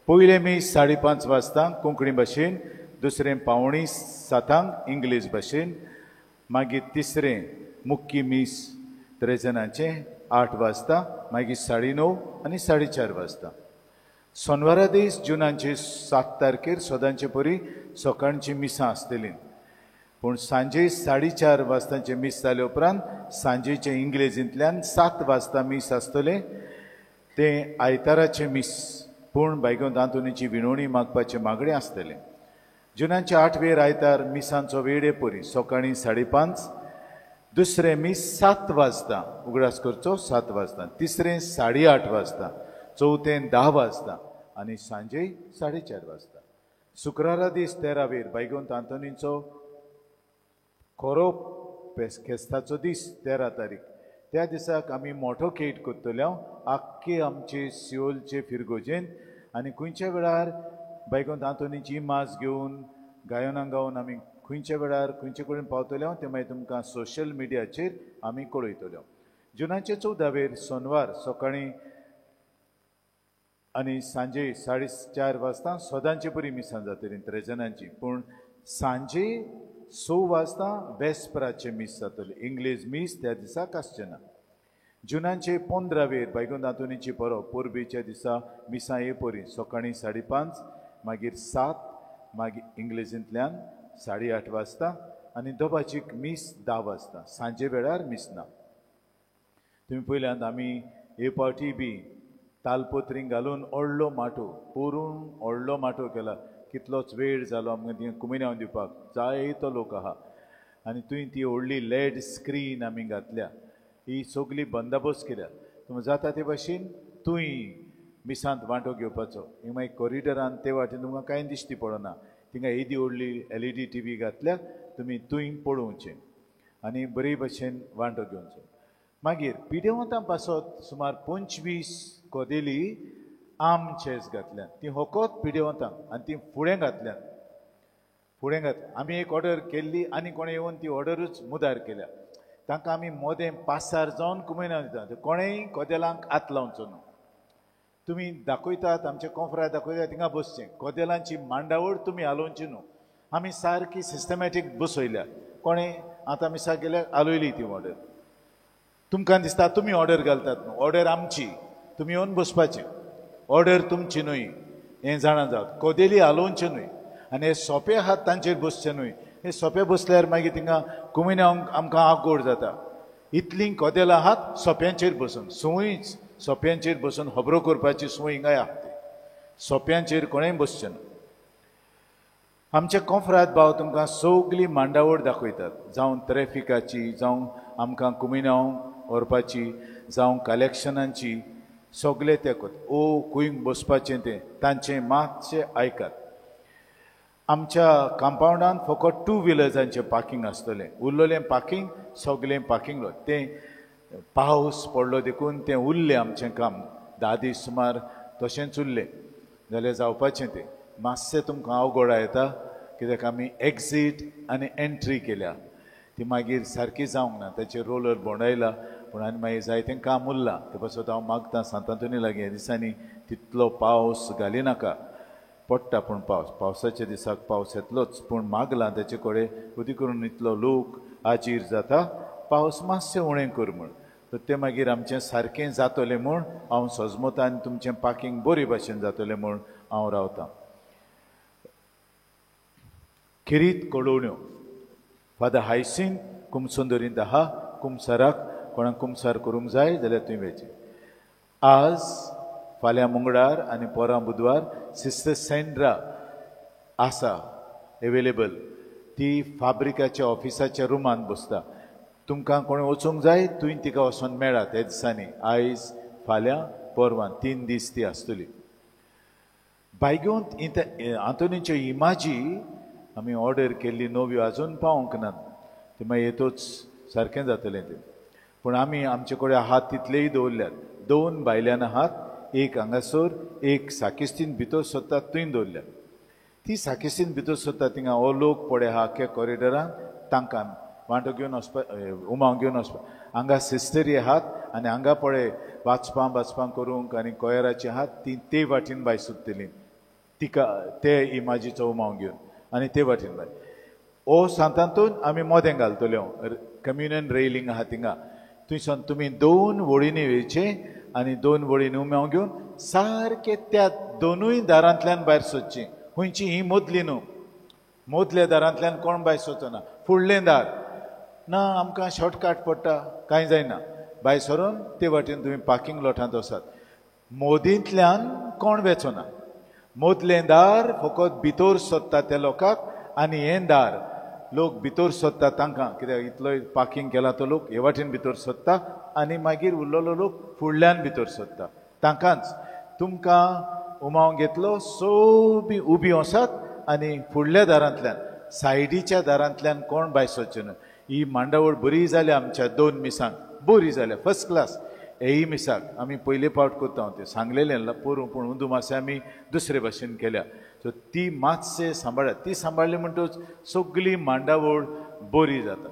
पयलें मीस 5:30 वाजता कोंकणी भाशेन, दुसरें 6:45 इंग्लीश भाशेन, मागीर तिसरें मुख्य मीस त्रेजनाचें 8 वाजता, मागीर 9:30 आनी 4:30 वाजता. सोनवारा दीस जुनाचे 7 तारखेर सदांचे परी सकाळची मिसां आसतली, पूण सांजे 4:30 वाजताचें मीस जाले उपरांत सांजेचें इंग्लेजींतल्यान 7 वाजता मीस आसतलें. तें आयताराचें मीस, पूण बायगोन आंतोनीची विनवणी मागपाचें मागणें आसतलें. जुनाचे 8 वेर आयतार मिसांचो वेळ परी सकाळीं 5:30, दुसरें मीस 7 वाजता उगडास करचो 7 वाजता, तिसरें 8:30 वाजता, चवथें 10 वाजता आनी सांजे 4:30 वाजता. शुक्रारा दीस 13 वेर बायगोन आंतोनीचो खरो फेस्ताचो दीस 13 तारीख. त्या दिसाक आमी मोठो खेट करतले आख्खे आमचे सियोलचे फिरगोजेन आनी खंयच्या वेळार बायगोन आंतोनीची मास घेवन गायनां गावन आमी खंयच्या वेळार खंयचे कडेन पावतले तें मागीर तुमकां सोशल मिडियाचेर आमी कळयतले. जुनाचे 14 वेर सोनवार सकाळीं आनी सांजे 4:30 वाजता सदांचे परी मिसां जातली त्रेजनांची, पूण सांजे 6 वाजता वेस्पराचें मीस जातलें. इंग्लीश मीस त्या दिसाक आसचें ना. जुनाचे 15 वेर बायगोन आंतोनीची परब परबेच्या दिसा मिसां हे परी सकाळीं 5:30, मागीर 7, मागीर इंग्लेजींतल्यान 8:30 वाजता आनी दोबाजीक मीस 10 वाजता. सांजे वेळार मीस ना. तुमी पयल्यान आमी हे फावटी बी तालपोत्री घालून व्हडलो माटो पोरून व्हडलो माटो केला. कितलोच वेळ जालो आमकां ती कुमिन्यांव दिवपाक, जायतो लोक आहा आनी थंय ती व्हडली लेड स्क्रीन आमी घातल्या. ही सगली बंदोबस्त केल्या. तुमी जाता ते भाशेन थंय मिसांत वांटो घेवपाचो. हिंगा मागीर कॉरिडोरान ते वाटेन तुमकां कांय दिश्टी पडना. थिंगा येदी व्हडली LED TV घातल्या, तुमी थंय पळोवचें आनी बरे भशेन वांटो घेवचो. मागीर पिडेवंतां पासत सुमार 25 कदेली आमचेच घातल्यात. ती होकोत पिडेवंतांक आनी ती फुडें घातल्यात. फुडें घातल्या आमी एक ऑर्डर केल्ली आनी कोणें येवन ती ऑर्डरूच मुदार केल्या. तांकां आमी मोदें पासार जावन कुमयना दिता. कोणेंय कदेलांक हात लावचो न्हू. तुमी दाखयतात आमचे कोंफरा दाखयतात थिंगा बसचें. कदेलांची मांडावळ तुमी हालोवची न्हू. आमी सारकी सिस्टमॅटीक बसयल्या. कोणें आतां मिसाक गेल्यार हालयली ती ऑर्डर. तुमकां दिसता तुमी ऑर्डर घालतात न्हू, ऑर्डर आमची, तुमी येवन बसपाचें. ऑर्डर तुमची न्हय हें जाणा जावं. कदेली हालोवचें न्हय आनी हे सोंपे हात तांचेर बसचे न्हय. हे सोंपे बसल्यार मागीर थिंगा कुमिन्यांक आमकां आगोड जाता. इतलीं कदेलां आहात सोंप्यांचेर बसून, संवयूच सोंप्यांचेर बसून खबरो करपाची संवय हिंगाय आहा. ती सोंप्यांचेर कोणेंय बसचें न्हू. आमचे कोंफराद भाव तुमकां सगली मांडावळ दाखयतात, जावं ट्रॅफिकाची, जावं आमकां कुमिन्यांव व्हरपाची, जावं कलेक्शनांची, सगले ते करता. ओ खंय बसपाचें तें तांचें मातशें आयकात. आमच्या कंपावंडान फकत 2 व्हिलर्सांचें पार्किंग आसतलें. उरलेलें पार्किंग सगलें पार्किंग तें पावस पडलो देखून तें उरलें आमचें काम 10 दीस सुमार तशेंच उरलें जाल्यार जावपाचें तें मातशें तुमकां अवघड येता कित्याक आमी एक्झीट आनी एंट्री केल्या ती मागीर सारकी जावंक ना ताचेर रोलर भोंवडायला पूण आनी मागीर जायतें काम उरलां ते पासत हांव मागता सांतांतोनी लागीं ह्या दिसांनी तितलो पावस घालिनाका पडटा पूण पावस पावसाच्या दिसाक पावस येतलोच पूण मागलां ताचे कडेन उदी करून इतलो लोक आजीर जाता पावस मातशें उणें कर म्हूण तर तें मागीर आमचें सारकें जातलें म्हूण हांव सजमता आनी तुमचें पार्किंग बरी भाशेन जातलें म्हूण हांव रावतां. खेरीत कळोवण्यो फादर हायसिंग कुमसुंदरींत आहा कुमसाराक कोणाक कुमसार करूंक जाय जाल्यार तुवें वयचें. आज फाल्यां मंगळार आनी पोरां बुधवार सिस्टर सेंड्रा आसा एवेलेबल ती फाब्रिकाच्या ऑफिसाच्या रुमांत बसता. तुमकां कोणें वचूंक जाय तुवें तिका वचोन मेळा त्या दिसांनी आयज फाल्यां परवां 3 दीस ती आसतली. बायगोंत आंतोनीच्यो इमाजी आमी ऑर्डर केल्ली नव्यो आजून पावोंक नात ते मागीर येतोच सारकें जातलें तें पूण आमी आमचे कडेन आहात तितलेय दवरल्यात. 2 बायल्यान आहात एक हांगासर एक साकिस्तीन भितर सोदता थंय दवरल्या. ती साकिस्तीन भितर सोदता थिंगा हो लोक पळय आहा आख्या कॉरिडोरान तांकां वांटो घेवन वचपा उमाव घेवन वचपा हांगा सिस्टरी आहात आनी हांगा पळय वाचपां वाचपां करूंक आनी कोयराचे आहात ती ते वाटेन भायर सोदतली तिका ते इमाजीचो उमाव घेवन आनी ते वाटेन भायर ओ सांतांतून आमी मोदें घालतल्यो कम्युनियन रेलिंग आहा थिंगा थंयसान तुमी 2 वळींनी वयचें आनी 2 वळींनी उमाव घेवन सारके त्या 2 दारांतल्यान भायर सोदचीं. खंयची ही मदली न्हू मदल्या दारांतल्यान कोण भायर सोदचो ना फुडलें दार ना आमकां शॉर्टकट पडटा कांय जायना भायर सरून ते वाटेन तुमी पार्किंग लॉटांत वचात. मोदींतल्यान कोण वेचो ना मदलें दार फकत भितर सोदता त्या लोकांक आनी हें दार लोक भितर सोदता तांकां कित्याक इतलो पार्किंग केला तो लोक हे वाटेन भितर सोदता आनी मागीर उरलेलो लोक फुडल्यान भितर सोदता तांकांच तुमकां उमाव घेतलो सोबी उबी वसात आनी फुडल्या दारांतल्यान सायडीच्या दारांतल्यान कोण भायर सोदचें न्हू. ही मांडावळ बरी जाल्या आमच्या 2 मिसांक बरी जाल्या फर्स्ट क्लास. हेय मिसाक आमी पयले फावट करता तें सांगलेलें पोरूं पूण अंदू मातशें आमी दुसरे भाशेन केल्या सो ती मातशें सांबाळ्ळ्या ती सांबाळ्ळी म्हणटकच सगळी मांडावळ बरी जाता.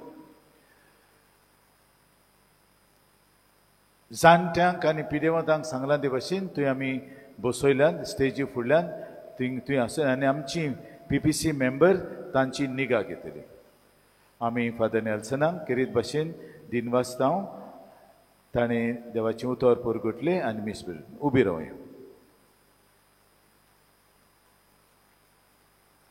जाणट्यांक आनी पिडेवंतांक सांगलां ते भाशेन थंय आमी बसयल्यान स्टेजी फुडल्यान थंय थंय आसा आनी आमची PPC member तांची निगा घेतली. आमी फादर नेल्सनाक खेरीत भाशेन दिनवासतांव ताणें देवाचें उतर परगटलें आनी मीस उबी रावया.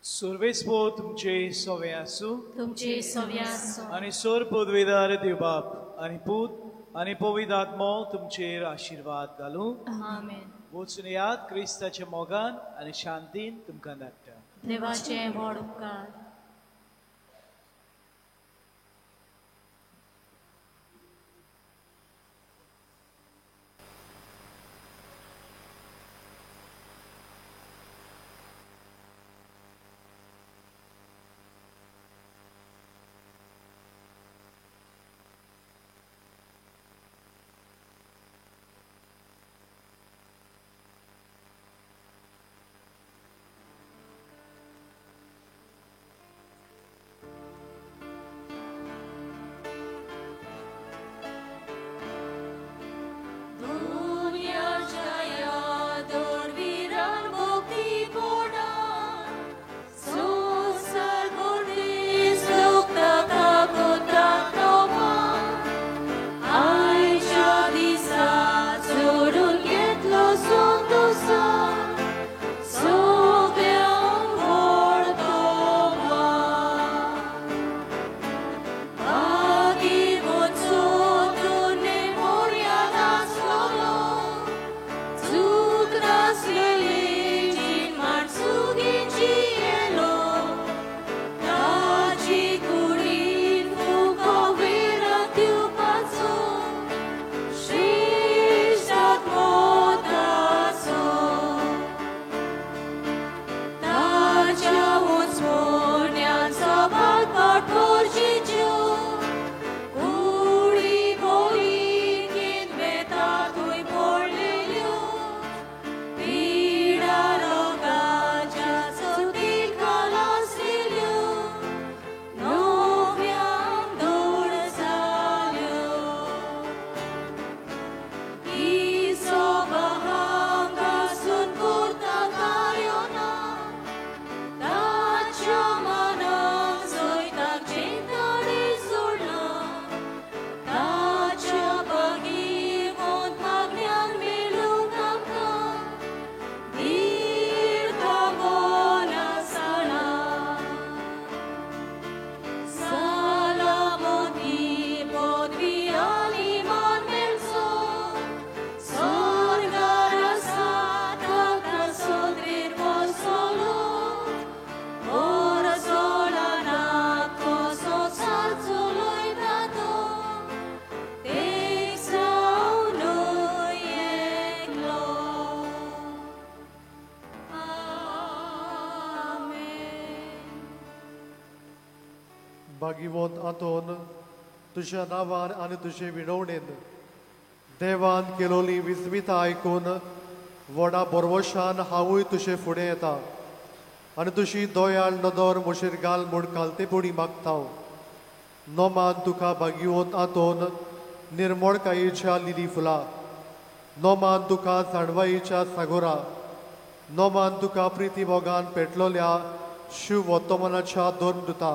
सर्वेस्पो तुमचे सवे आसूं तुमचे सवे आसूं आनी सोर पदवेदार देवबाप आनी पूत आनी पवित्र आत्मो तुमचेर आशिर्वाद घालूं. आमेन. वचून याद क्रिस्ताच्या मोगान आनी शांतीन तुमकां धाडटा. देवाचे व्हड उपकार. भागिवंत आंतोन, तुज्या नांवान आनी तुजे विनवणेन देवान केलोली विस्मिता आयकून व्हडा बोरवशान हांवूय तुजे फुडें येता आनी तुजी दयाळ नदर म्हजेर घाल म्हूण कालतेपणी मागता. नोमान तुका भागिवंत आंतोन निर्मोळकायेच्या लिली फुलां, नोमान तुका जाणवायेच्या सागोरा, नोमान तुका प्रिती मोगान पेटलोल्या शिव वर्तमानाच्या धर्मदुता.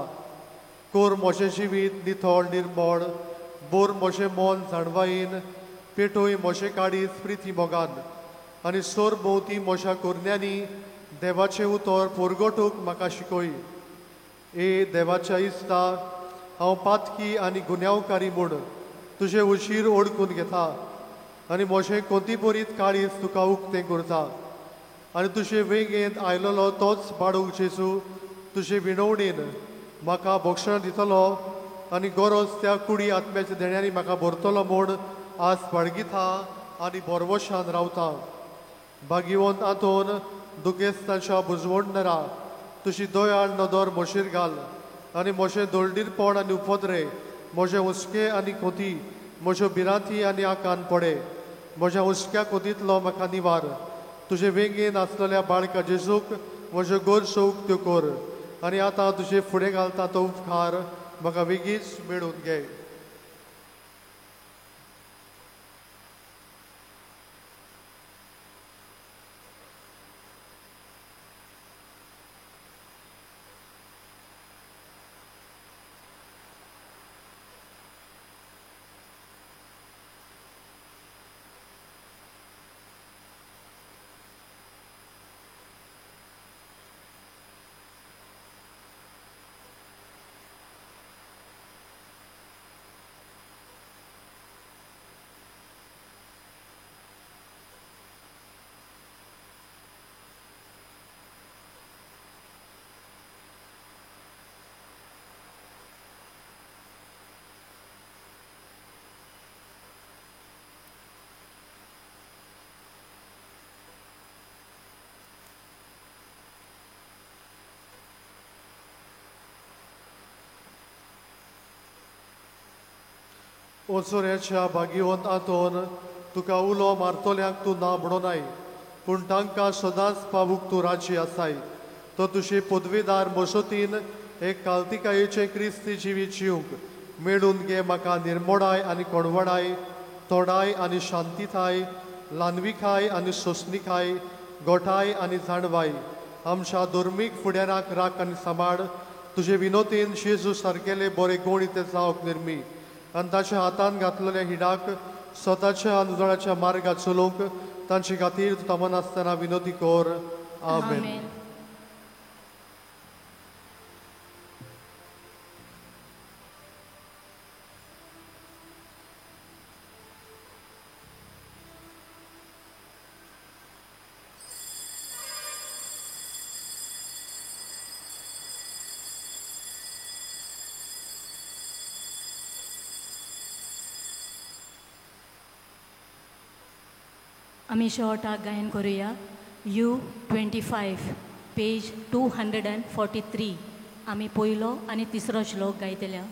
कोर म्हजें जिवीत निथळ निर्मळ, बोर म्हजें मन जाणवायेन, पेटोय म्हजें काळीज प्रिती मोगान आनी सोर भोंवती म्हज्या कोरण्यांनी देवाचें उतर पोरगटूंक म्हाका शिकय. ए देवाच्या इस्ता, हांव पातकी आनी गुन्यांवकारी म्हूण तुजें उशीर ओळखून घेता आनी म्हजें कोंतीपरीत काळीज तुका उक्तें करता आनी तुजे वेंगेंत आयलेलो तोच बाळूक जेजू तुजे विनवणेन म्हाका भोक्षण दितलो आनी गरज त्या कुडी आत्म्याच्या देण्यांनी म्हाका भरतलो म्हूण आज बाळगिता आनी बोरवशान रावता. भागिवंत आंतोन, दुखेस्तांच्या बुजवणनरा, तुजी दयाळ नदर म्हजेर घाल आनी म्हजें दळडीरपण आनी उपद्रे, म्हजें हुस्के आनी कोती, म्हज्यो भिरांती आनी आकान पडे, म्हज्या हुस्क्या कोतींतलो म्हाका निवार. तुजे वेंगेन आसलेल्या बाळका जेजूक म्हज्यो गरजो उक्त्यो कर आनी आतां तुजे फुडें घालता तो उपकार म्हाका वेगींच मेळून घे. ओसोऱ्याच्या भागिवंत आंतोन, तुका उलो मारतल्यांक तूं ना म्हणोनाय, पूण तांकां सदांच पावूंक तूं राजी आसाय. तो तुजे पदवीदार मसोतीन एक कालतिकायेचें क्रिस्ती जिवीत जिवंक मेळून घे. म्हाका निर्मोडाय आनी कोणवडाय, तोडाय आनी शांतिताय, ल्हानविकाय आनी सोंसणिकाय, गोठाय आनी जाणवाय. आमच्या धर्मीक फुडाराक राख आनी सांबाळ. तुजे विनोतीन जेजू सारकेले बरे गुण ते जावंक निर्मी आनी ताच्या हातान घातलेल्या हिडाक स्वताच्या अनुजळाच्या मार्गार चलोवंक तांचे खातीर तूं थांबनासतना विनोती कर. आमेन. आमी शॉर्टाक गायन करुया. U 25 page 243 आमी पयलो आनी तिसरो श्लोक गायतल्या.